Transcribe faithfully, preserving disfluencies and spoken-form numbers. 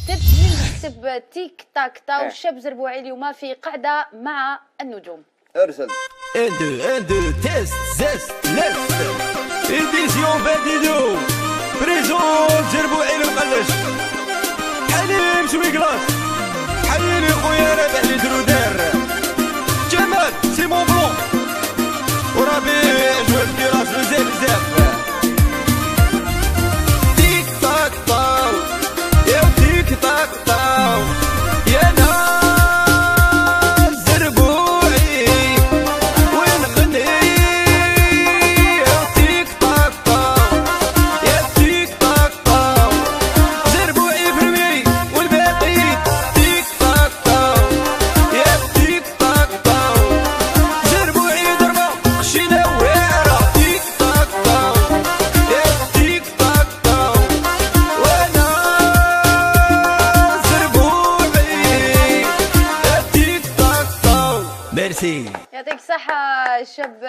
تبت من مكتب تيك تاك تاو. إيه. الشاب زربوعي اليوم في قعدة مع النجوم. ارسل. ان دو، ان دو، تيست، زيست، ليست. ايديسيون فاديدو. بريزون زربوعي المقلش. حليم شوي كلاس. حييني خويا رابح لي درودير. جمال سي مون بلون. وربيع جوار كيراس بزاف بزاف. تيك تاك طاو. يا تيك تاك طاو. يا ناس زربوعي. وين قلي؟ يا تيك تاك طاو. يا تيك تاك طاو. زربوعي فرمي والباقي تيك تاك طاو. يا تيك تاك طاو. زربوعي ضربة خشينا واعرة. تيك تاك طاو. يا تيك تاك طاو. وانا زربوعي. يا تيك تاك طاو. ميرسي. يعطيك الصحة الشاب.